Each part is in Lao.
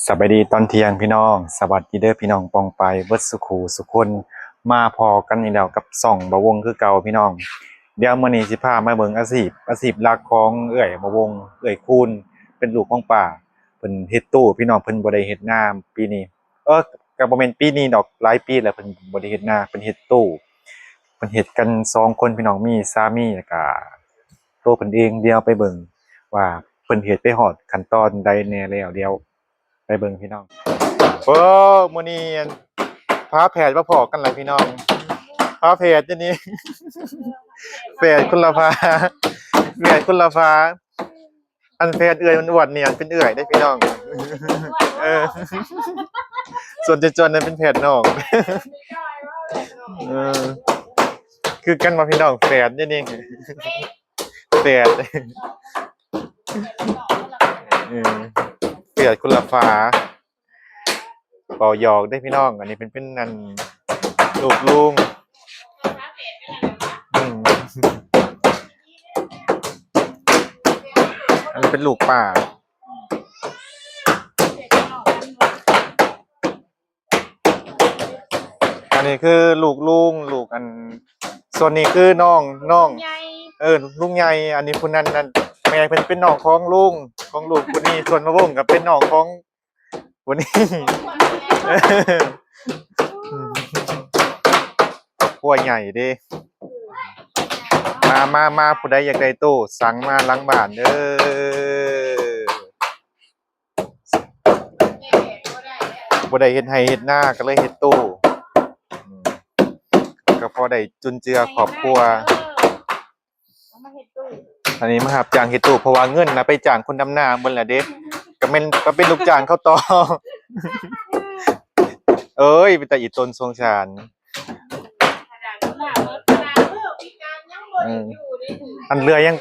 ສະບາຍດີຕອນທ່ຽງພີ່ນ້ອງ, ສະຫວັດດີເດີພີ່ນ້ອງປ້ອງປາຍເບິດສູ່ຄູ່ສູ່ຄົນ, ມາພໍ້ກັນອີກແລ້ວກັບຊ່ອງບ່າວວົງຄືເກົ່າພີ່ນ້ອງ. ດຽວມື້ນີ້ຊິພາມາເບິ່ງອາຊີບ ອາຊີບຫຼັກຂອງເອື້ອຍບ່າວວົງ, ເອື້ອຍຄູນ ເປັນລູກຂອງປ້າ. ເພິ່ນເຮັດໂຕ້ພີ່ນ້ອງ, ເພິ່ນບໍ່ໄດ້ເຮັດນາປີນີ້, ເອີ ກໍບໍ່ແມ່ນປີນີ້ດອກ, ຫຼາຍປີແລ້ວເພິ່ນບໍ່ໄດ້ເຮັດນາ, ເພິ່ນເຮັດໂຕ້. ເພິ່ນເຮັດກັນສອງຄົນພີ່ນ້ອງ, ມີສາມີ ແລ້ວກະໂຕເພິ່ນເອງ. ດຽວໄປເບິ່ງວ່າເພິ່ນເຮັດໄປຮອດຂັ້ນຕອນໃດແດ່ແລ້ວ, ດຽວໄປເບິ່ງພີ່ນ້ອງ. ໂອ້ ມື້ນີ້ພາແພດມາພໍ້ກັນລະພີ່ນ້ອງ, ພາແພດຢູ່ນີ້ ແພດຄຸນລະພາ, ແພດຄຸນລະພາ. ອັນແພດເອື້ອຍອ້ວນໆນີ້ ອັນເປັນເອື້ອຍເດ້ພີ່ນ້ອງ. ເອີ ສ່ວນຈອນໆນັ້ນເປັນແພດນ້ອງ. ເອີ ຄືກັນບໍ່ພີ່ນ້ອງ? ແພດເດ້ນີ້ ແພດ ເອີ ແພດຄົນລະຝາ. ເວົ້າຫຍອກເດ້ພີ່ນ້ອງ, ອັນນີ້ເປັນ ເປັນອັນລູກລຸງ. ອືມ ອັນນີ້ເປັນລູກປ້າ. ອັນນີ້ຄືລູກລຸງ, ລູກອັນ ສ່ວນນີ້ຄືນ້ອງ ນ້ອງ ໃຫຍ່ ເອີ ລຸງໃຫຍ່. ອັນນີ້ຜູ້ນັ້ນນັ້ນ ແມ່ເພິ່ນເປັນນ້ອງຂອງລຸງ ຂອງລູກຜູ້ນີ້, ສ່ວນບ່າວວົງກໍເປັນນ້ອງຂອງ ວັນນີ້ ຄອບຄົວໃຫຍ່ເດ້. ມາ ມາ ມາ ຜູ້ໃດຢາກໄດ້ໂຕ້ ສັ່ງມາຫຼັງບ້ານເດີ. ບໍ່ໄດ້ເຮັດໄຮ່ເຮັດນາ ກໍເລີຍເຮັດໂຕ້ ກໍພໍໄດ້ຈຸນເຈືອຄອບຄົວ. ເອົາມາເຮັດຕູ້ ອັນນີ້ມາຮັບຈ້າງເຮັດຕູ້ ເພາະວ່າເງິນນະໄປຈ້າງຄົນດຳນາເບິດແລ້ວເດ້ ກໍແມ່ນ ກໍເປັນລູກຈ້າງເຂົາຕໍ່. ເອີຍ ເປັນຕາອີ່ຕົນສົງສານ. ອັນເຫຼືອຍັງ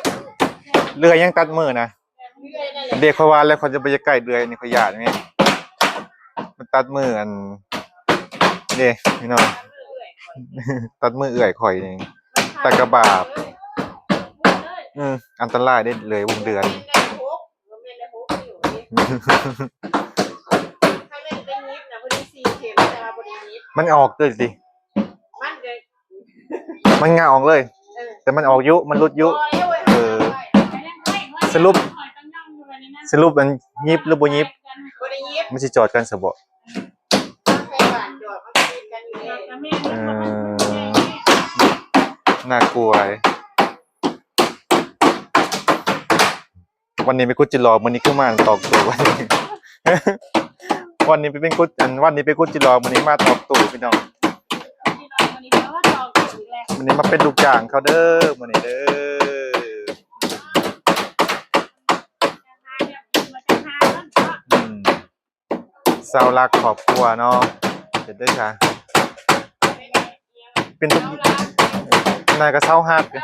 ເຫຼືອຍັງຕັດມືນະ. ເດ ຂ້ອຍວ່າແລ້ວ ຂ້ອຍຈະບໍ່ຢາກໃກ້ເລື່ອຍນີ້ ຂ້ອຍຢ້ານແມ່ນ ມັນຕັດມືອັນ ເດ ພີ່ນ້ອງ ຕັດມືເອື້ອຍຂ້ອຍນີ້ ຕາກະບາບ. ເອີ ອັນຕະລາຍເດ້ ເລື່ອຍວົງເດືອນ. ມັນອອກເລີຍຕິ ມັນກໍ ມັນຫງາອອກເລີຍ ເອີ ແຕ່ມັນອຫງາອອກຢູ່ ມັນຫຼຸດຢູ່ ບໍ່ແລ້ວເວີຍ ເອີ ສະຫຼຸບ ສະຫຼຸບມັນຫຍິບຫຼືບໍ່ຫຍິບ ບໍ່ໄດ້ຫຍິບ ມັນຊິຈອດກັນຊະບໍ ໃສ່ບາດຈອດ ມັນຕິດກັນຢູ່ແລ້ວ ເອີ ໜ້າກົວ. ວັນນີ້ໄປຂຸດຈິຫຼໍ່ ມື້ນີ້ຄືມາຕອກຕູ້ ວັນນີ້ໄປເປັນຂຸດ ອັນ ວັນນີ້ໄປຂຸດຈິຫຼໍ່ ມື້ນີ້ມາຕອກຕູ້ ພີ່ນ້ອງ. ມື້ນີ້ມາເປັນລູກຈ້າງເຂົາເດີ ມື້ນີ້ເດີ. ອືມ ເສົາຫຼັກຄອບຄົວເນາະ ເຮັດໄດ້ຊະ ເປັນທຸກ ນາຍກໍເສົາຫັກ ເອີ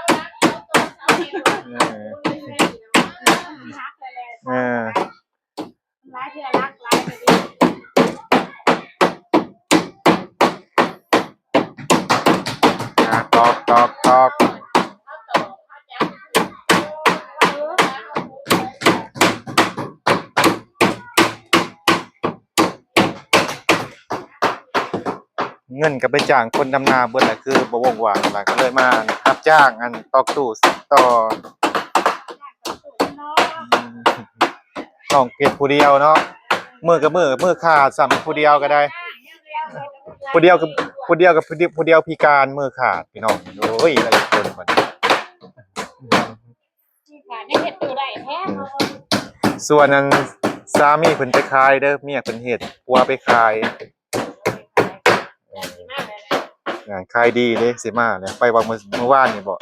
ເອີ ອ່າ ຕອກ ຕອກ ຕອກ. ເງິນກໍໄປຈ້າງຄົນດຳນາເບິດແຫຼະ ຄືບໍ່ວ່າງໆ ກໍເລີຍມາຮັບຈ້າງອັນຕອກຕູ້ຕໍ່. ອືມ ນ້ອງເຮັດຜູ້ດຽວເນາະ ມືກໍມື ມືຂາດຊ້ຳ ຜູ້ດຽວກໍໄດ້ ຜູ້ດຽວກໍ ຜູ້ດຽວກໍ ຜູ້ດຽວ ຜູ້ດຽວພິການ ມືຂາດ ພີ່ນ້ອງ. ໂອ້ຍ ຫຼາຍຄົນບັດນີ້ ຂາດຍັງເຮັດໂຕໄດ້ແທ້. ອືມ ສ່ວນອັນສາມີເພິ່ນໄປຂາຍເດີ ເມຍເພິ່ນເຮັດ ຜົວໄປຂາຍ. ອ່າ ຂາຍດີເດ້ ຊິມາແລ້ວ ໄປວ່າມື້ ມື້ວານນີ້ບໍ? ອື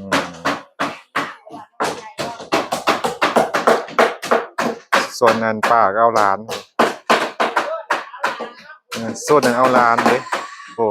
ມ ສ່ວນອັນປ້າກໍເອົາຫຼານ ເອີ ສ່ວນນັ້ນເອົາຫຼານເດ້ ໂອ້.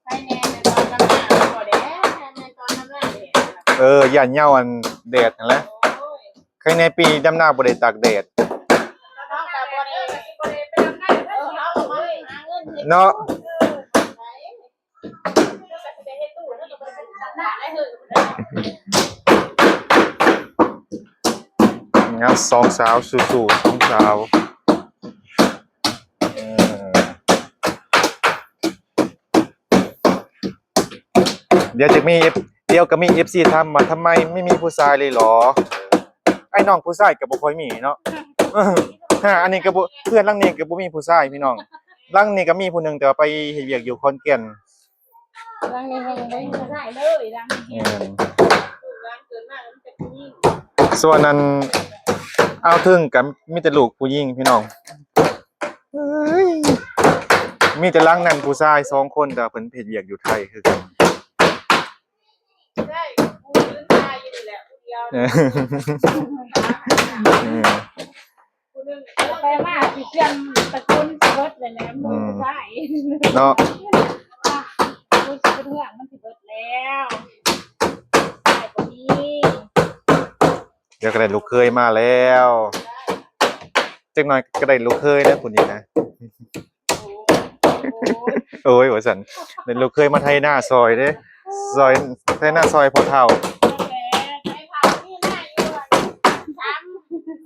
ໃສ່ແດ່ ໃນຕອນນຳໜ້າບໍ່ແດ່ ໃສ່ແດ່ ໃນຕອນນຳໜ້າແດ່. ເອີ ຢ້ານເຫງົ້າອັນແດດຫັ້ນແຫຼະ. ໃຄແນ່ປີດຳນາບໍ່ໄດ້ຕາກແດດ ເຮົາກໍບໍ່ໄດ້ ເອີ ເຮົາກໍມາຫາເງິນ ເນາະ ເອີ ເຮົາກໍຊິໄດ້ເຮັດຕູ້ ເຮົາກໍບໍ່ໄດ້ເຮັດຕູ້ນະ ເອີ ງາມ ສອງສາວ ສູ້ໆ ສອງສາວ. ເອີ ດຽວຈະມີ ເອັຟ ດຽວກໍມີເອັຟຊີຖາມວ່າ ທຳໄມໄມ່ມີຜູ້ຊາຍເລີຍເຫລອ? ອ້າຍນ້ອງຜູ້ຊາຍກໍບໍ່ຄ່ອຍມີເນາະ. ເອີ ອັນນີ້ກໍບໍ່ ເຮືອນຫຼັງນີ້ກໍບໍ່ມີຜູ້ຊາຍພີ່ນ້ອງ. ຫຼັງນີ້ກໍມີຜູ້ໜຶ່ງ ແຕ່ວ່າໄປເຮັດວຽກຢູ່ຂອນແກ່ນ. ຫຼັງນີ້ຍັງບໍ່ມີຜູ້ຊາຍເລີຍ ຫຼັງນີ້ ແມ່ນ ລູກຫຼານເກີດມາກໍມີແຕ່ຜູ້ຍິງ. ສ່ວນອັນອ່າວເທິງກໍມີແຕ່ລູກຜູ້ຍິງພີ່ນ້ອງ. ເອີຍ ມີແຕ່ຫຼັງນັ້ນຜູ້ຊາຍສອງຄົນ ແຕ່ວ່າເພິ່ນເຮັດວຽກຢູ່ໄທຄືກັນ. ໃຊ່ ຜູ້ອື່ນຕາຍຢູ່ນີ້ແຫຼະ ຜູ້ດຽວ ເອີ ຜູ້ໜຶ່ງ ໄປມາຊິເຊື່ອມຕະກຸນຊິເບິດແລ້ວແຫຼະ ອືມ ຜູ້ຊາຍເນາະ ຕະກຸນຊິເບິດເຮືອນມັນຊິເບິດແລ້ວ ຊາຍບໍ່ມີ. ດຽວກໍໄດ້ລູກເຂີຍມາແລ້ວ ຈັກໜ່ອຍກໍໄດ້ລູກເຂີຍແລ້ວຜູ້ນີ້ນະ. ໂອ້ຍ ວ່າຊັ້ນ ເປັນລູກເຂີຍມາໄຖນາຊ່ອຍເດ້ ຊ່ອຍໄຖນາຊ່ອຍພໍ່ເຖົ້າ. ໄຖເຖົ້າມີນາຢູ່ສາມ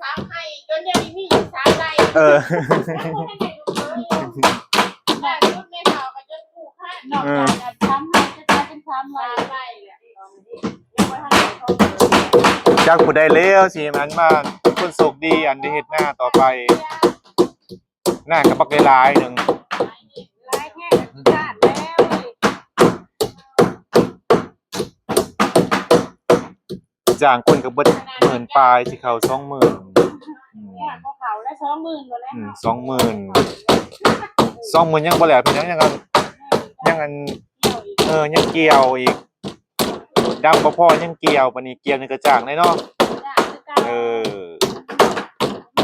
ສາມໄຮ່ ຈົນດຽວນີ້ມີຢູ່ສາມໄຮ່. ເອີ ແລ້ວສຸດແມ່ເຖົ້າກໍຈົນປູກ ນອກຈາກສາມໄຮ່ ຈະກາຍເປັນສາມໄຮ່ ສາມໄຮ່ແຫຼະ. ຈັກຜູ້ໃດແລ້ວຊິອັນມາເປັນຄົນໂຊກດີ ອັນໄດ້ເຮັດນາຕໍ່ໄປ. ໜ້າກໍບັກຫຼາຍໆໜຶ່ງ ຫຼາຍແຮງຂະໜາດແລ້ວ ຈ້າງຄົນກໍເບິດໝື່ນປາຍ ຊິເຂົ້າສອງໝື່ນ ອືມ ເຂົ້າແລ້ວສອງໝື່ນ ອືມ ສອງໝື່ນ ສອງໝື່ນຍັງບໍ່ແລ້ວ ພີ່ນ້ອງ ຍັງອັນ ຍັງອັນ ເອີ ຍັງກ່ຽວອີກ. ດຳບໍ່ພໍຍັງກ່ຽວ ປານນີ້ກ່ຽວນີ້ກໍຈ້າງໄດ້ເນາະ ຈ້າງຄືເກົ່າ ເອີ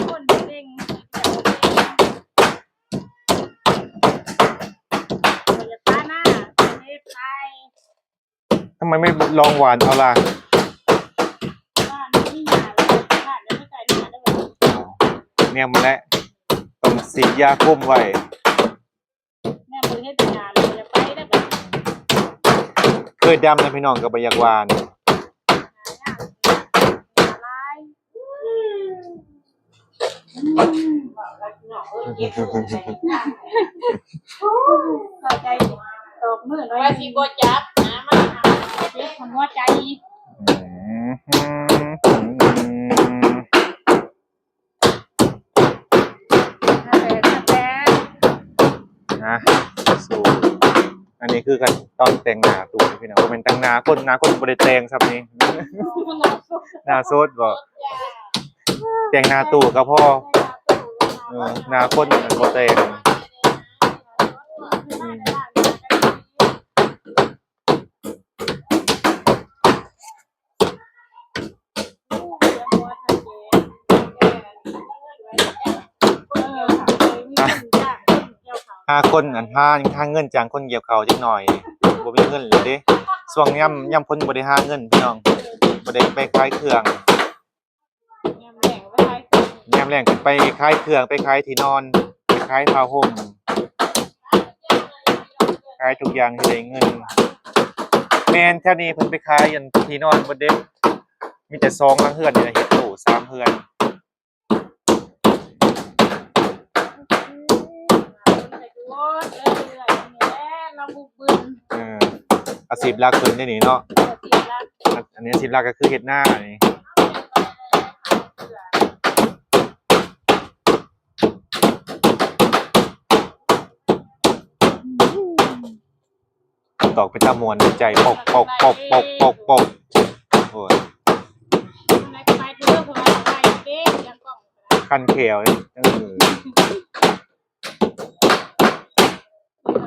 ຄົນເກັ່ງ ເກັ່ງ ບໍ່ຢາກປານາ ເຮັດໄປ ທຳໄມໄມ່ລອງຫວ່ານເອົາລະ ຫວ່ານມີຫຍ້າແລ້ວ ຫວ່ານແລ້ວໄປໃສ່ໜ້າເດີ ແນວມັນແຫຼະ ຕ້ອງສີດຢາຄຸມໄວ້. ແນວບໍ່ເຮັດງານ ບໍ່ຢາກໄປເດີບັດນີ້ ເຄີຍດຳນະພີ່ນ້ອງ ກໍບໍ່ຢາກຫວ່ານ ຫຍ້າຫຼາຍ ອືມ ເວົ້າແລ້ວພີ່ນ້ອງເອີຍ ເຈັບຫົວໃຈ ຕອກມືໜ້ອຍ ວ່າຊິບໍ່ຈັບນະ ມັນເຈັບຫົວໃຈ ອືມ. ນະ ສູດ ອັນນີ້ຄືຂັ້ນຕອນແຕ່ງໜ້າຕູ້ພີ່ນ້ອງ ບໍ່ແມ່ນແຕ່ງໜ້າຄົນ ໜ້າຄົນບໍ່ໄດ້ແຕ່ງຊ້ຳນີ້ ໜ້າສົດບໍ ແຕ່ງໜ້າຕູ້ກໍພໍ ເອີ ໜ້າຄົນມັນບໍ່ແຕ່ງ ອືມ. ຫາຄົນ ອັນ ຫາ ຫາເງິນຈ້າງຄົນກ່ຽວເຂົ້າຈັກໜ່ອຍ ບໍ່ມີເງິນເລີຍເດ້ ຊ່ວງຍາມ ຍາມຝົນບໍ່ໄດ້ຫາເງິນພີ່ນ້ອງ ບໍ່ໄດ້ໄປຂາຍເຄື່ອງ ຍາມແລ້ງໄປຂາຍເຄື່ອງ ຍາມແລ້ງກໍໄປຂາຍເຄື່ອງ ໄປຂາຍທີ່ນອນ ໄປຂາຍຜ້າຫົ່ມ ຂາຍທຸກຢ່າງທີ່ໄດ້ເງິນ ແມ່ນ ແຖວນີ້ເພິ່ນໄປຂາຍອັນທີ່ນອນເບິດເດ້ ມີແຕ່ສອງຫຼັງເຮືອນນີ້ແຫຼະ ເຮັດໂຕສາມເຮືອນ ເອີ ອາຊີບຫຼັກເພິ່ນເດ້ນີ້ເນາະ ອາຊີບຫຼັກ ອັນນີ້ອາຊີບຫຼັກກໍຄືເຮັດນານີ້ ຕອກເປັນຕາມ່ວນໃຈ ປົກ ປົກ ປົກ ປົກ ປົກ ໂອ້ຍ ຄັນແຂ້ວ ເອີ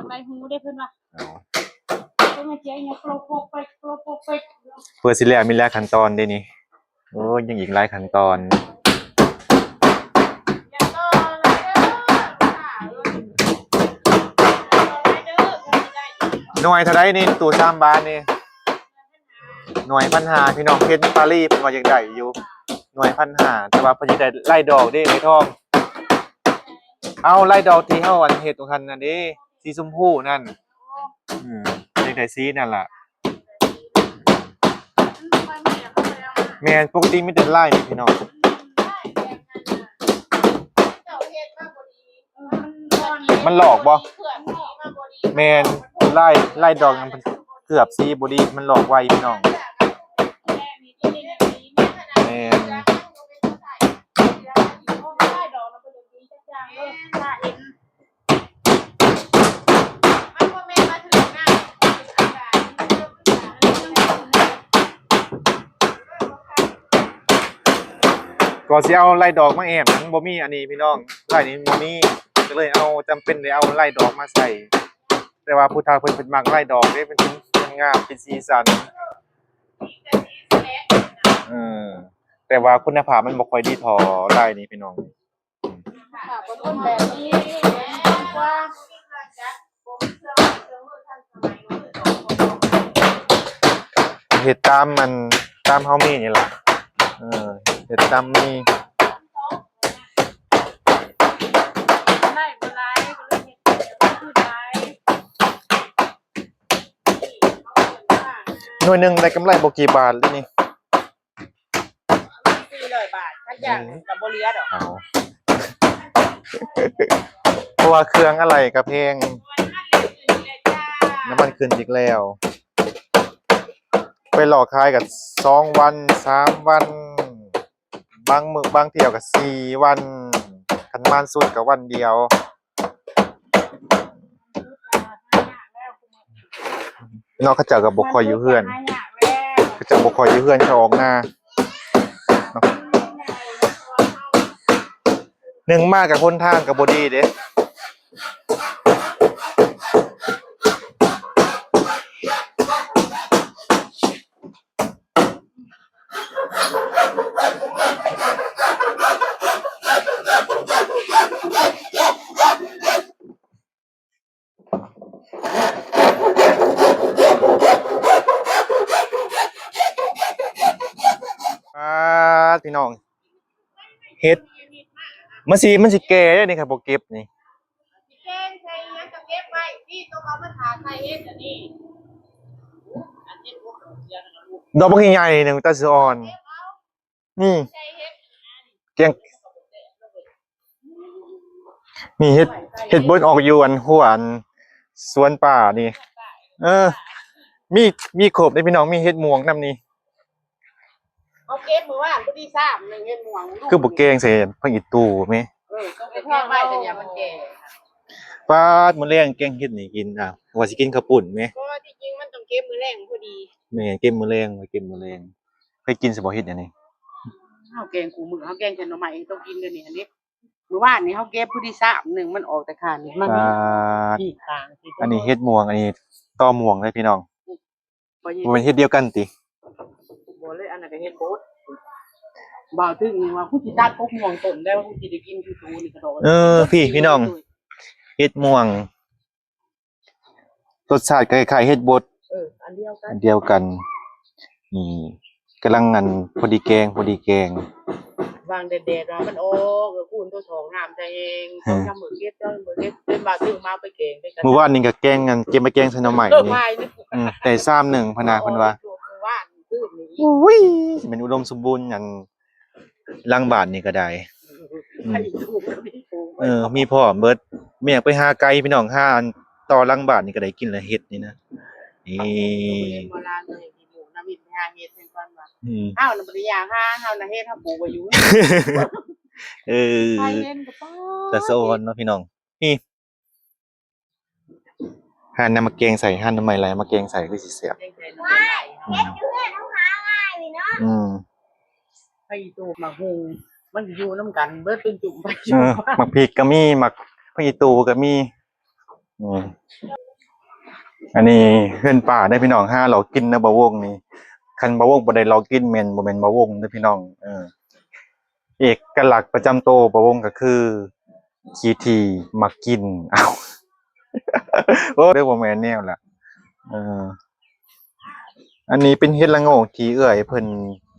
ໄດ້ຫູເດ້ເພິ່ນວ່າ ເອົາ ເພິ່ນວ່າຊິເຮັດຫຍັງໂປະໂປະເປັກ ໂປະໂປະເປັກ ເພື່ອຊິແລ້ວມີຫຼາຍຂັ້ນຕອນເດ້ນີ້ ໂອ້ຍ ຍັງອີກຫຼາຍຂັ້ນຕອນ ໜ່ວຍເທົ່າໃດນີ້ ຕູ້ສາມບານນີ້? ໜ່ວຍພັນຫ້າ ພີ່ນ້ອງ ເຫັນປາລີເພິ່ນວ່າຢາກໄດ້ຢູ່ ໜ່ວຍພັນຫ້າ ແຕ່ວ່າເພິ່ນຢາກໄດ້ລາຍດອກເດ້ ເອື້ອຍທອງ ເອົາລາຍດອກທີ່ເຮົາອັນເຮັດຂອງຄັນນັ້ນເດ້ ສີຊົມພູນັ້ນ ອືມ ຢາກໄດ້ສີນັ້ນລະ ແມ່ນ ປົກກະຕິມີແຕ່ລາຍນີ້ ພີ່ນ້ອງ ມັນລອກບໍ່? ແມ່ນ ລາຍ ລາຍດອກມັນເກືອບສີບໍ່ດີ ມັນລອກໄວພີ່ນ້ອງ ແມ່ນ ກໍຊິເອົາລາຍດອກມາແອບ ມັນບໍ່ມີອັນນີ້ພີ່ນ້ອງ ລາຍນີ້ມັນບໍ່ມີ ກໍເລີຍເອົາ ຈຳເປັນໄດ້ເອົາລາຍດອກມາໃສ່ ແຕ່ວ່າຜູ້ເຖົ້າເພິ່ນ ເພິ່ນມັກລາຍດອກເດ້ ເປັນ ເປັນງາມ ເປັນສີສັນ ເອີ ແຕ່ວ່າຄຸນນະພາບມັນບໍ່ຄ່ອຍດີທໍ່ລາຍນີ້ພີ່ນ້ອງ. ເຮັດຕາມອັນ ຕາມເຮົາມີນີ້ລະ ເອີ ເຮັດຕາມມີ ໜ່ວຍໜຶ່ງໄດ້ກຳໄລບໍ່ກີ່ບາດເລີຍນີ້. ສີ່ຮ້ອຍບາດ ຄັນຢ່າງ ອືມ ກໍບໍ່ເຫຼືອດອກ ເອົາ ເພາະວ່າເຄື່ອງອາໄຫຼ່ກໍແພງ ນ້ຳມັນຂຶ້ນອີກແລ້ວ ໄປຫຼໍ່ຂາຍກໍສອງວັນ ສາມວັນ ບາງມື້ ບາງທ່ຽວກໍສີ່ວັນ ຄັນມານສຸດກໍວັນດຽວ. ເນາະ ເຂົາເຈົ້າກໍບໍ່ຄ່ອຍຢູ່ເຮືອນ ເຂົາເຈົ້າບໍ່ຄ່ອຍຢູ່ເຮືອນ ເຂົາອອກນາເນາະ ໜຶ່ງມາກໍຫົນທາງກໍບໍ່ດີເດ້. ปาด พี่น้อง เห็ด มันสิ มันสิแก่เด้นี่ คันบ่เก็บนี่ แกงใส่หยังก็เก็บไว้ นี่ต้องเอามาถาใส่เห็ดอันนี้ ดอกบักใหญ่ๆ หนึ่ง ตาสะออน เก็บเอา นี่ ใส่เห็ด แกง นี่เห็ด เห็ดบดออกอยู่อันหัวอันสวนป่านี่ เออ มี มีครบเลยพี่น้อง มีเห็ดม่วงนำนี่ เอาเก็บมื้อวานพอดีสามหนึ่งเห็ดม่วง คือบ่แกงใส่ผักอีตู๋แม่ เออ ต้องไปแกงไว้แต่อย่ามันแก่ ปาด มื้อแลงแกงเห็ดนี่กิน อ่ะ ว่าสิกินข้าวปุ้นแม่ เพราะว่าที่จริงมันต้องเก็บมื้อแลงพอดี แม่ เก็บมื้อแลง ไว้เก็บมื้อแลง เคยกินซะบ่เห็ดอันนี้ เฮาแกงคู่มื้อ เฮาแกงแต่หน่อไม้เองต้องกินเดี๋ยวนี้ อันนี้ มื้อวานนี้เฮาเก็บพอดีสามหนึ่ง มันออกแต่คานนี่ มัน ปาด อันนี้เห็ดม่วง อันนี้ตอม่วงเด้อพี่น้อง บ่แม่นเห็ดเดียวกันติ บ่เลย อันนั้นก็เห็ดบด บ่าวถึงว่ากูสิตัดกกม่วงต้นแล้ว กูสิได้กินคือกูนี่กระดอก เออ พี่ พี่น้อง เห็ดม่วง รสชาติก็คล้ายๆเห็ดบด เออ อันเดียวกัน อันเดียวกัน นี่ กำลังอันพอดีแกง พอดีแกง วางแดดๆ ว่ามันออก เออ คูณตัวสองน้ำใส่เอง เออ เจ้ามื้อเก็บ เจ้ามื้อเก็บ เป็นว่าซื้อมาไปแกงด้วยกัน มื้อวานนี้ก็แกงอัน เก็บมาแกงใส่หน่อไม้ เออ นี่ พายนี่ อืม แต่ซ้ำหนึ่งพะนาเพิ่นว่า เออ มื้อวานซื้อนี่ อุ้ย สิเป็นอุดมสมบูรณ์อัน หลังบ้านนี่ก็ได้ อืม เออ มีพร้อมเบิด แม่อยากไปหาไก่พี่น้อง หาอันต่อหลังบ้านนี่ก็ได้กินแล้วเห็ดนี่นะ นี่ โบราณเลย มีหมูนะ มีไปหาเห็ดให้ก่อนว่า อืม เฮาน่ะบ่ได้อยากหา เฮาน่ะเห็ดเฮาปลูกไว้อยู่ เออ ใครเห็นก็ป๊าด ตาสะออนเนาะพี่น้อง นี่ หั่นนำมาแกงใส่ หั่นหน่อไม้หลายมาแกงใส่คือสิแซ่บ แกงใส่หน่อไม้หลาย อืม อืม ผักอีตู๋ หมากฮุ่ง มันอยู่นำกันเบิด เป็นจุ่มไป เออ จุ่มมา หมากพริกก็มี หมาก ผักอีตู๋ก็มี อืม อันนี้เฮือนป้าเด้อพี่น้อง หาเลาะกินเด้อ บ่าววงนี่ คันบ่าววงบ่ได้เลาะกินแม่น บ่แม่นบ่าววงเด้อพี่น้อง เออ เอกลักษณ์ประจำโตบ่าววงก็คือขี้ถี่มักกิน อ้าว โอ้ เด้อ บ่แม่นแนวละ เออ ອັນນີ້ເປັນເຫັດລະໂງກທີ່ເອື້ອຍເພິ່ນ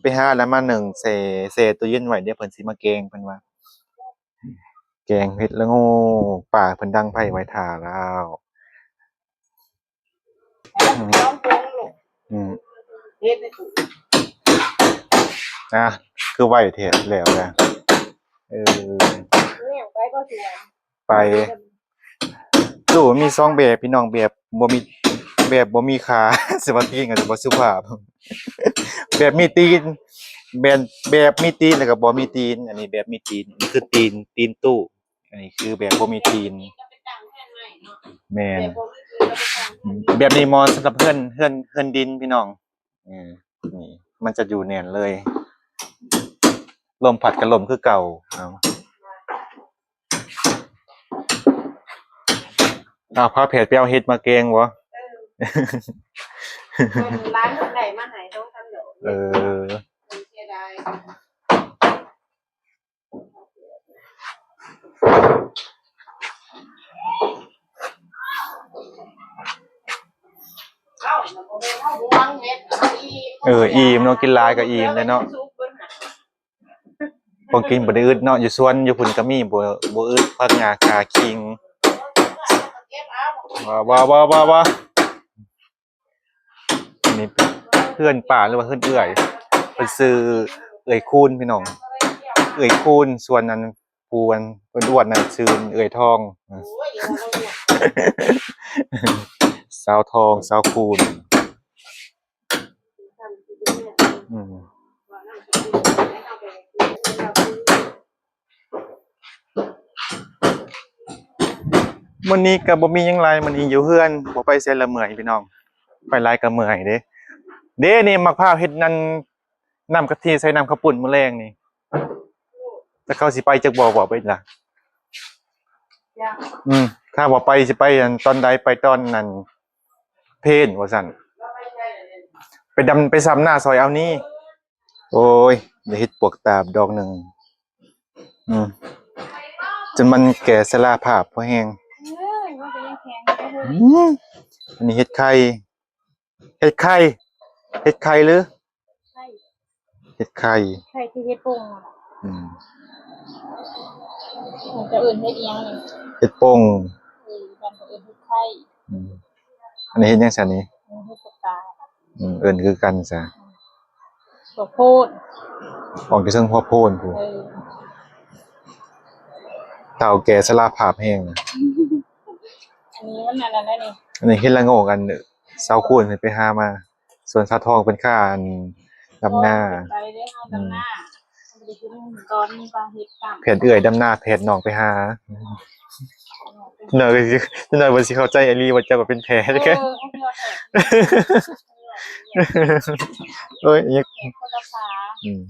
ໄປຫາແລ້ວມາໜຶ້ງແຊ່ ແຊ່ຕູ້ເຢັນໄວ້ ດຽວເພິ່ນຊິມາແກງ ເພິ່ນວ່າ ແກງເຫັດລະໂງກ ປ້າເພິ່ນດັງໄຟໄວ້ຖ້າແລ້ວ. ອືມ ອືມ ເຮັດໃນຕູ້ ອ່ະ ຄືໄວແທ້ ແລ້ວແລ້ວ ເອີ ແມ່ນໄປບໍ່ສວນ ໄປ ຕູ້ມີສອງແບບພີ່ນ້ອງ ແບບບໍ່ມີ ແບບບໍ່ມີຂາ ສະບາຕີນກໍຈະບໍ່ສຸພາບ ແບບມີຕີນ ແບບ ແບບມີຕີນ ແລ້ວກໍບໍ່ມີຕີນ ອັນນີ້ແບບມີຕີນ ຄືຕີນ ຕີນຕູ້ ອັນນີ້ຄືແບບບໍ່ມີຕີນ ແມ່ນ ແບບນີ້ເໝາະສຳລັບເຮືອນ ເຮືອນ ເຮືອນດິນພີ່ນ້ອງ ເອີ ນີ້ມັນຈະຢູ່ແໜ້ນເລີຍ ລົມພັດກໍລົ້ມຄືເກົ່າ ເອົາ ເອົາ ພາແພດໄປເອົາເຫັດມາແກງບໍ່? ເອີ ເພິ່ນ ຫຼານເພິ່ນໄດ້ມາໃຫ້ສອງສາມດອກ ເອີ ເພິ່ນເສຍດາຍ. ເອີ ອີ່ມເນາະ ກິນຫຼາຍກໍອີ່ມແຫຼະເນາະ ຂອງກິນບໍ່ໄດ້ອຶດເນາະ ຢູ່ສວນຢູ່ພຸ້ນກໍມີ ບໍ່ ບໍ່ອຶດ ຜັກຫຍ້າ ຂ່າ ຂີງ ວ້າ ວ້າ ວ້າ ວ້າ ນີ້ເປັນເຮືອນປ້າ ຫຼືວ່າເຮືອນເອື້ອຍ ເພິ່ນຊື່ເອື້ອຍຄູນພີ່ນ້ອງ ເອື້ອຍຄູນ ສ່ວນອັນຜູ້ອັນອ້ວນໆນັ້ນຊື່ເອື້ອຍທອງ ສາວທອງ ສາວຄູນ ອືມ. ມື້ນີ້ກໍບໍ່ມີຫຍັງຫຼາຍ ມື້ນີ້ຢູ່ເຮືອນ ບໍ່ໄປໃສລະເມື່ອຍພີ່ນ້ອງ ໄປຫຼາຍກໍເມື່ອຍເດ້. ເດ້ ນີ້ໝາກພ້າວເຮັດນັ້ນ ນ້ຳກະທິໃສ່ນ້ຳເຂົ້າປຸ້ນມື້ແລງນີ້ ແຕ່ເຂົາຊິໄປຈັກບໍ່ ເວົ້າໄປລະ ອືມ ຖ້າວ່າໄປຊິໄປຕອນໃດ ໄປຕອນນັ້ນ ເພນວ່າຊັ້ນ ໄປດຳ ໄປຊຳນາຊ່ອຍອາວນີ. ໂອ້ຍ ໄດ້ເຫັດປວກຕາບດອກໜຶ່ງ ອືມ ຈົນມັນແກ່ຊະລາພາບພໍແຮງ ເອີຍ ມັນກໍຍັງແຂງຢູ່ເດີ ອືມ ອັນນີ້ເຫັດໄຂ່ ເຫັດໄຂ່ ເຫັດໄຂ່ຫຼື ໄຂ່ ເຫັດໄຂ່ ໄຂ່ຄືເຫັດປົງ ອືມ ເຂົາເອີ້ນເຫັດອີ່ຫຍັງນີ້ ເຫັດປົງ ເອີ ບ້ານເຂົາເອີ້ນເຫັດໄຂ່ ອືມ ອັນນີ້ເຫັດຫຍັງຊັ້ນນີ້ ເອີ ເຫັດປວກຕາ ອືມ ເອີ້ນຄືກັນຊະ ອືມ ພວກໂພນ ອອກຢູ່ເທິງຫົວໂພນພຸ້ນ ເອີ ເຖົ້າແກ່ຊະລາພາບແຮງ ອັນນີ້ມັນອັນນັ້ນແຫຼະນີ້ ອັນນີ້ເຫັດລະໂງກ ອັນສາວຄູນເພິ່ນໄປຫາມາ ສ່ວນສາວທອງເພິ່ນຄ່າ ອັນ ດຳນາ ໄປເດ້ເຮົາດຳນາ ອືມ ຕອນນີ້ກໍເຮັດຕາມ ແຜດເອື້ອຍດຳນາ ແຜດນ້ອງໄປຫາ ເນາະ ຈັກໜ່ອຍເພິ່ນຊິເຂົ້າໃຈອີ່ຫຼີວ່າເຈົ້າກໍເປັນແຜດ ເອີ ເອີຍ ຄົນລະພາ ອືມ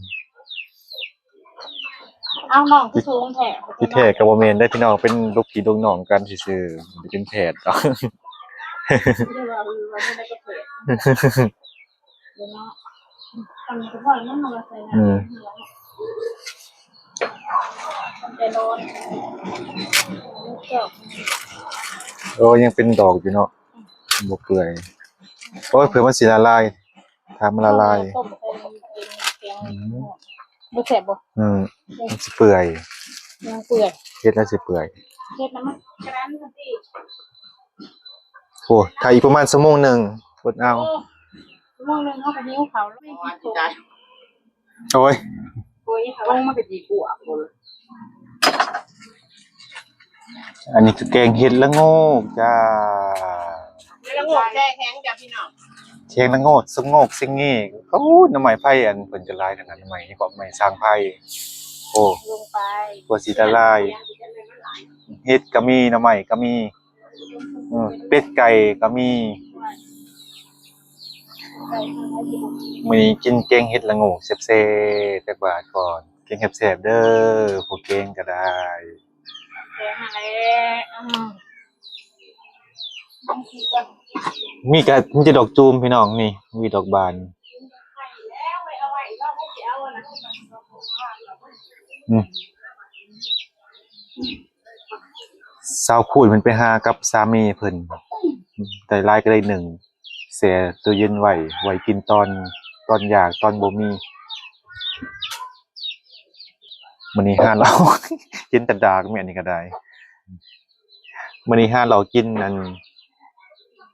ເອົາ ນ້ອງຄືສູງແທ້ ທີ່ແທ້ກໍບໍ່ແມ່ນເດ້ພີ່ນ້ອງ ເປັນລູກພີ່ລູກນ້ອງກັນຊື່ໆ ບໍ່ໄດ້ເປັນແຜດດອກ ອືມ ໂອ້ ຍັງເປັນດອກຢູ່ເນາະ ບໍ່ເປື່ອຍ ໂອ້ຍ ເຜື່ອມັນຊິລະລາຍ ຖ້າມັນລະລາຍ ຕົ້ມໃສ່ແກງ ອືມ ບໍ່ແຊບບໍ່? ອືມ ມັນຊິເປື່ອຍ ຍັງເປື່ອຍ ເຮັດແລ້ວຊິເປື່ອຍ ເຮັດນຳມັນກະນັ້ນຊິ ໂອ້ ຖ້າອີກປະມານຊົ່ວໂມງໜຶ່ງ ອົດເອົາ ໂອ້ ຊົ່ວໂມງໜຶ່ງເຮົາກໍຫິວເຂົ້າແລ້ວ ໂອ້ຍ ໂອ້ຍ ລົງມາກໍດີກວ່າ ອັນນີ້ຄືແກງເຫັດລະໂງກຈ້າ ເຫັດລະໂງກແຊ່ແຂງຈ້າພີ່ນ້ອງ ແກງລະໂງກ ສະໂງກ ສະເງກ ໂອ້ ໜໍ່ໄມ້ໄຜ່ ອັນເພິ່ນກໍຫຼາຍຂະໜາດ ໜໍ່ໄມ້ນີ້ກໍໄມ້ສ້າງໄຜ່ ໂອ້ ລົງໄປ ກວ່າຊິລະລາຍ ເຫັດກໍມີ ໜໍ່ໄມ້ກໍມີ ເອີ ເປັດໄກ່ກໍມີ ມື້ນີ້ກິນແກງເຫັດລະໂງກແຊບໆ ຈັກບາດກ່ອນ ແກງແຊບໆເດີ ຜູ້ແກງກໍໄດ້ ແກງຫັ້ນແຫຼະ ອືມ ມີກະ ມີແຕ່ດອກຕູມພີ່ນ້ອງ ນີ້ ມີດອກບານ ອືມ. ສາວຄູນເພິ່ນໄປຫາກັບສາມີເພິ່ນ ໄດ້ຫຼາຍກໍໄດ້ໜຶ່ງ ແຊ ແຊ່ຕູ້ເຢັນໄວ້ ໄວ້ກິນຕອນ ຕອນຢາກ ຕອນບໍ່ມີ. ມື້ນີ້ຫາເຫຼົ້າ ກິນແຕ່ດາກແມ່ນີ້ກໍໄດ້. ມື້ນີ້ຫາເຫຼົ້າກິນ ອັນ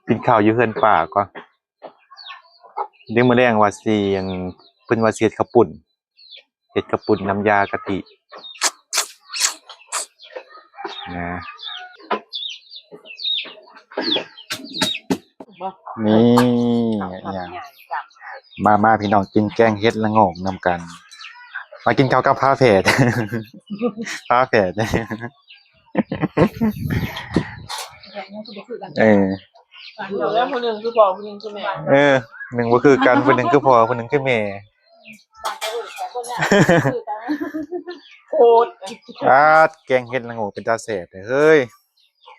ກິນເຂົ້າຢູ່ເຮືອນປ້າກ່ອນ. ເດີ ມື້ແລງວ່າຊິ ອັນ ເພິ່ນວ່າຊິເຮັດເຂົ້າປຸ້ນ ເຮັດເຂົ້າປຸ້ນນ້ຳຢາກະທິນະ. ນີ້ ອີຫຍັງ ມາ ມາ ພີ່ນ້ອງ ກິນແກງເຫັດລະໂງກນຳກັນ. ມາກິນເຂົ້າກັບຝາແຝດ ຝາແຝດ. ເອີ ບອກແລ້ວ ຜູ້ໜຶ່ງຄືພໍ່ ຜູ້ໜຶ່ງຄືແມ່. ເອີ ໜຶ່ງບໍ່ຄືກັນ ຜູ້ໜຶ່ງຄືພໍ່ ຜູ້ໜຶ່ງຄືແມ່. ໂຄດ ອາດ ແກງເຫັດລະໂງກເປັນຕາແຊບແທ້ເຮີ້ຍ.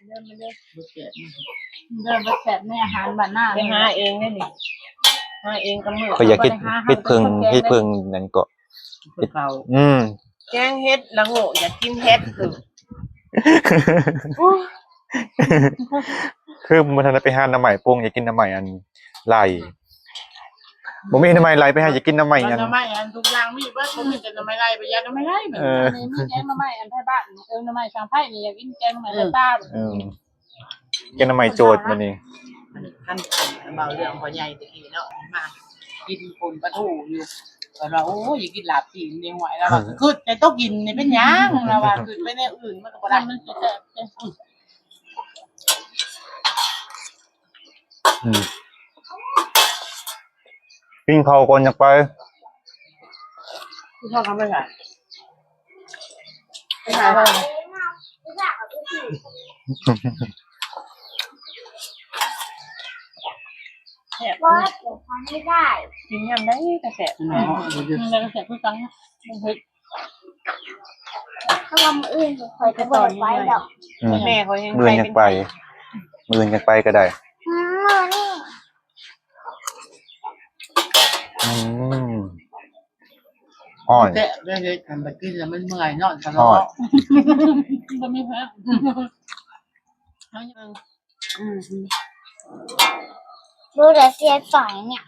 ເດີມາເດີ ບໍ່ແຊບນະ ເດີມາແຊບໃນອາຫານບ້ານນາ ໄປຫາເອງເດ້ນີ້ ຫາເອງກັບມື. ຂ້ອຍຢາກເຮັດ ເຮັດເຜິ້ງ ເຮັດເຜິ້ງນັ້ນເກາະ ເຮັດເຂົ້າ. ອືມ ແກງເຫັດລະໂງກ ຢາກກິນເຫັດ. ຄືບໍ່ທັນໄດ້ໄປຫາໜໍ່ໄມ້ປົ່ງ ຢາກກິນໜໍ່ໄມ້ອັນໄລ່. ບໍ່ມີໜໍ່ໄມ້ໄລ່ ໄປຫາຢາກກິນໜໍ່ໄມ້ອັນ ໜໍ່ໄມ້ອັນທຸກຢ່າງມີເບິດ ບໍ່ມີແຕ່ໜໍ່ໄມ້ໄລ່ ໄປຢາກໜໍ່ໄມ້ໄລ່. ເອີ ມີແກງໜໍ່ໄມ້ອັນໄທບ້ານ ເອີ ໜໍ່ໄມ້ຊ່າງໄພນີ້ ຢາກກິນແກງໜໍ່ໄມ້ໄທບ້ານ. ເອີ ແກງໜໍ່ໄມ່ໂຈດມື້ນີ້. ຄັນເວົ້າເລື່ອງພໍ່ໃຫຍ່ແຕ່ກີ້ເນາະ ມາກິນປົ່ນປາທູຢູ່ ເພິ່ນວ່າ ໂອ້ຍ ຢາກກິນລາບຊີ້ນນີ້ ຫ້ວຍ ລາວວ່າ ຄຶດແຕ່ໂຕກິນນີ້ເປັນຫຍັງ ລາວວ່າ ຄຶດໄປແນວອື່ນມັນກໍບໍ່ໄດ້ ມັນຊິແຊບເດ້. ອືມ ກິນເຂົ້າກ່ອນ ຢາກໄປ ກິນເຂົ້າກັນໄປໃສ? ແຊບ ກິນຍາມໃດກໍແຊບ ແມ່ນ ແລ້ວກໍແຊບຄືກັນ ມັນເຜັດ. ເພາະວ່າມື້ອື່ນຂ້ອຍກໍບໍ່ໄດ້ໄປດອກ ອືມ ແມ່ຂ້ອຍຍັງ ມື້ອື່ນຍັງໄປ ໄປ ມື້ອື່ນຍັງໄປກໍໄດ້ ອືມ ມື້ນີ້ ອືມ ຮ້ອນ ແຊບເດ້ ເຮັດ ຄັນໄປກິນແລ້ວມັນເມື່ອຍ ນອນຕະຫຼອດ ຮ້ອນ ບໍ່ມີແຮງ ອືມ ອືມ ອືມ ບໍ່ໄດ້ເສຍໃຈເນຍ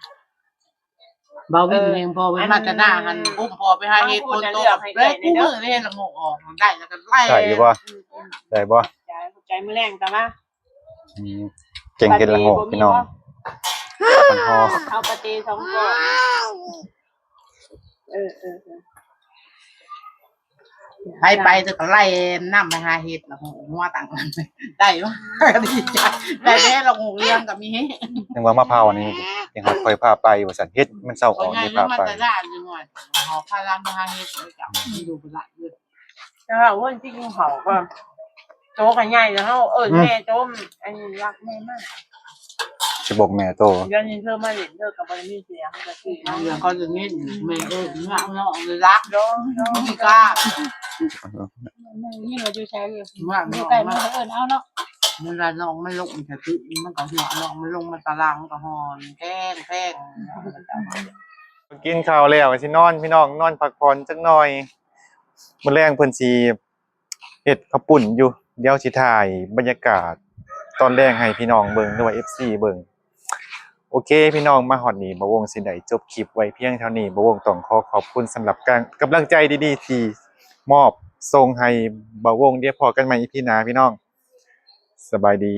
ເບົາວິນແຮງ ເອີ ພໍ່ເພິ່ນມາແຕ່ນາຫັ້ນ ອຸ້ມພໍ່ໄປຫາເຫັດ ຝົນຕົກ ເລີຍກູມື້ເດ້ລະໂງກອອກ ໄດ້ແລ້ວກໍໄລ່ ໄດ້ຢູ່ບໍ່? ອືມ ໄດ້ບໍ່? ຂອບໃຈ ຂອບໃຈ ມື້ແລງຕາມາ ອືມ ແກງເຫັດລະໂງກພີ່ນ້ອງ ເອົາປາເຕສອງກ້ອນ ເອີ ເອີ ເອີ ໃຜໄປແຕ່ກໍໄລ່ນຳໄປຫາເຫັດລະໂງກ ຫົວຕັ້ງ ໄດ້ບໍ່? ດີໃຈ ໄດ້ແດ່ລະໂງກເຫຼືອງກໍມີ ຍັງວ່າມາພາວອັນນີ້ ຍັງຫາຂ້ອຍພາໄປວ່າຊັ້ນ ເຫັດມັນເຊົາອອກ ນີ້ພາໄປ ຫອບພາລາມໄປຫາເຫັດ ເຈົ້າ ມັນຢູ່ບໍ່ໄດ້ເລີຍ. ແຕ່ວ່າໂອ້ຍ ຊິກິນເຂົ້າກ່ອນ ໂຕກໍໃຫຍ່ແລ້ວ ເຮົາເອີ້ນ ອືມ ແມ່ໂຕ ອັນນີ້ລັກແມ່ມາກ ຊິບອກແມ່ໂຕ ດຽວນີ້ເທີມາຫຼິ້ນເທີກໍບໍ່ໄດ້ມີສຽງ ແຕ່ກີ້ເນາະ ດຽວເຂົາຈະຍິນ ແມ່ເອີ້ນ ເອີ ເນາະ ລັກ ໂດ ໂດ ຂີ້ກ້ານ ແມ່ຍິນວ່າຢູ່ໃສ ຢູ່ໃກ້ ມັນກໍເອີ້ນເອົາເນາະ ເວລານ້ອງມັນລົງ ມັນກໍຄື ມັນກໍຫົວ ນ້ອງມັນລົງມາຕາລາງ ມັນກໍຮ້ອນແພງໆ. ກິນເຂົ້າແລ້ວກໍຊິນອນ ພີ່ນ້ອງ ນອນພັກຜ່ອນຈັກໜ່ອຍ ມື້ແລງເພິ່ນຊິເຮັດເຂົ້າປຸ້ນຢູ່ ດຽວຊິຖ່າຍບັນຍາກາດຕອນແລງໃຫ້ພີ່ນ້ອງເບິ່ງ ຫຼືວ່າເອັຟຊີເບິ່ງ. ໂອເຄ ພີ່ນ້ອງ ມາຮອດນີ້ ບ່າວວົງຊິໄດ້ຈົບຄລິບໄວ້ພຽງເທົ່ານີ້ ບ່າວວົງຕ້ອງຂໍຂອບຄຸນສຳລັບການ ກຳລັງໃຈດີໆ ທີ່ມອບສົ່ງໃຫ້ບ່າວວົງ ດຽວພໍ້ກັນໃໝ່ອີພີໜ້າ ພີ່ນ້ອງ ສະບາຍດີ.